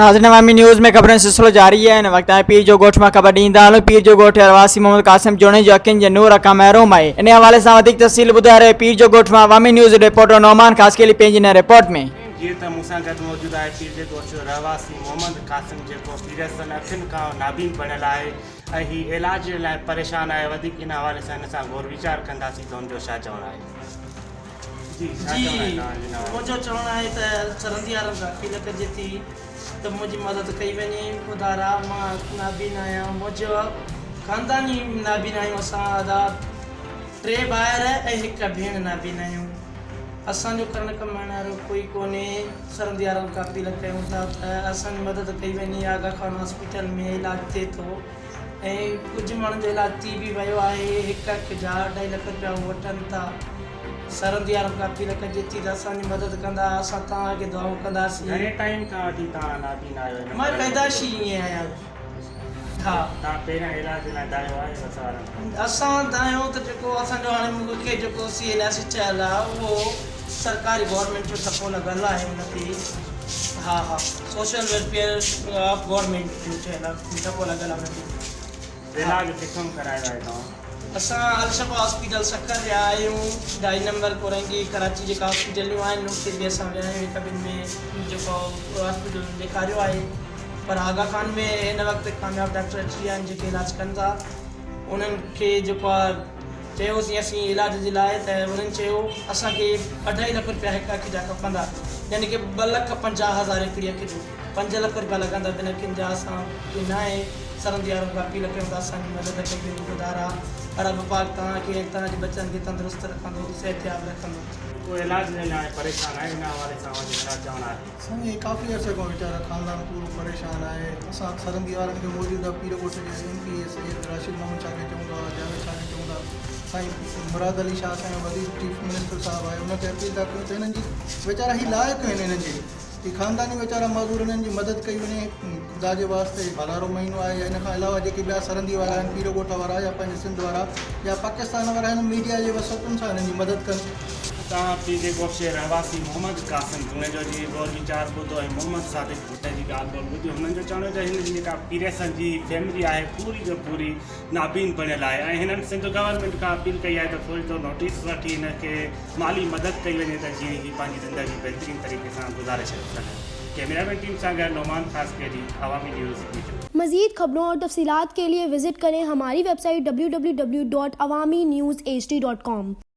ناظرين عوامي نيوز ۾ خبرن جو سلسلو جاري آهي هن وقت آء پير جو ڳوٺ مان خبر ڏيندا هلون پير جو ڳوٺ رهواسي محمد قاسم جوڻيجو اکين جي نور کان محروم آهي انهي حوالي سان وڌيڪ تفصيل ٻڌائي رهيو پير جو ڳوٺ مان عوامي نيوز رپورٽر نعمان خاصخيلي پنهنجي هن رپورٽ ۾. جيئن ته مون سان گڏ موجود آهي پير جي ڳوٺ جو رهواسي محمد قاسم جيڪو پيرسن اکين کان نابين بڻيل آهي ۽ هي علاج جي لاء پريشان آهي وڌيڪ ان حوالي سان هن سان غور ويچار ڪنداسين ته هن جو ڇا چوڻ آهي. جي ڇا جي چوڻ آهي توهان جي ان حوالي منهنجو چوڻ آهي ته سرندي وارن کان اپيل ڪجي ٿي ته منهنجي مدد ڪئي وڃي خدارا مان نابين آهيان منهنجو خانداني نابين آهيون اسان ادا ٽي ڀائر ۽ هڪ ڀيڻ نابين آهيون اسان جو ڪرڻ ڪمائڻ وارو ڪوئي ڪونهي سرندي وارن کان اپيل ڪيون ٿا ته اسان جي مدد ڪئي وڃي آغا خان هاسپيٽل ۾ علاج ٿئي ٿو ۽ ڪجهه ماڻهن جو علاج ٿي به ويو آهي هڪ اک جا اڍائي لک رپيا هو وٺن ٿا سرندي وارن کان اپيل ڪجي ٿي ته اسان جي مدد ڪندا اسان توهان کي دعائون ڪنداسين. گهڻي ٽائيم کان وٺي توهان نابين آهيو هن مان مرض جو؟ پيدائشي ائين آهيان ها. توهان پهريان علاج لاء دانهيو آهي وس وارن کان؟ اسان دانهيو ته جيڪو اسان جو هاڻي مون کي جيڪو سي اين آء سي ٺهيل آهي اهو سرڪاري گورنمينٽ جو ٺپو لڳل آهي ان تي ها ها سوشل ويلفيئر آف گورنمينٽ جو ٺهيل آهي ٺپو لڳل آهي ان تي. علاج ڪٿان ڪرايو آهي توهان؟ اسان الشفا هاسپيٽل سکر ويا آهيون ڍائي نمبر ڪورنگي ڪراچي جيڪا هاسپيٽلون آهن اتي به اسان ويا آهيون هڪ ٻن ۾ جيڪو هاسپيٽل ڏيکاريو آهي پر آغا خان ۾ هن وقت ڪامياب ڊاڪٽر اچي ويا آهن جيڪي علاج ڪن ٿا انهن کي جيڪو آهي چيوسين اسين علاج جي لاء ته انهن چيو اسان کي اڍائي لک رپيا هڪ اک جا کپندا يعني ڪه ٻه لک 50 هزار هڪڙي اک جو 5 لک رپيا لڳندا ٻن اکين جا اسان کي ناهي سرندي وارن کان اپيل ڪيون ته اسان جي مدد ڪئي وڃي خدارا رب پاڪ توهان کي ۽ توهان جي ٻچن کي تندرست رکندو صحتياب رکندو. ڪو علاج جي لاء پريشان آهي ان حوالي سان اوهان جو ڇا چوڻ آهي؟ سائين هي ڪافي عرصي کان ويچارا خاندان پورو پريشان آهي اسان سرندي وارن کي موجوده پير ڳوٺ جي M P A Syed Rashid Muhammad Shah کي چئون ٿا جاويد شاهه کي چئون ٿا سائين مراد علي شاهه اسان جو وزير چيف منسٽر صاحب آهي ان کي اپيل ٿا ڪيون ته هنن جي ويچارا هي لائق آهن هنن جي هي خانداني ويچارا معذور هنن جي مدد ڪئي وڃي خدا جي واسطي هي ڀلارو مهينو آهي يا ان کان علاوه جيڪي ٻيا سرندي وارا آهن پير ڳوٺ وارا يا پنهنجي سنڌ وارا يا پاڪستان وارا هن ميڊيا جي وسعتن سان هنن جي مدد ڪن. اتان پي جي ڳوٺ جي رهواسي محمد قاسم جوڻيجو جي غور ويچار ٻڌو ۽ محمد صادق ڀٽي جي ڳالهه ٻولهه ٻڌي هنن جو چوڻ هو ته هن جي جيڪا پيريسن جي فيملي آهي پوري جو پوري نابين بڻيل آهي ۽ هنن سنڌ گورنمينٽ کان اپيل ڪئي آهي ته فوري طور نوٽيس وٺي هن کي مالي مدد ڪئي وڃي ته جيئن هي پنهنجي زندگي بهترين طريقي سان گذاري سگهن ڪئميرا مين ٽيم سان گڏ نعمان خاصخيلي عوامي نيوز پيٽو. مزيد خبرون اور تفصيلات کے لئے وزٽ کریں ہماری web site www.awamiNewsHD.com.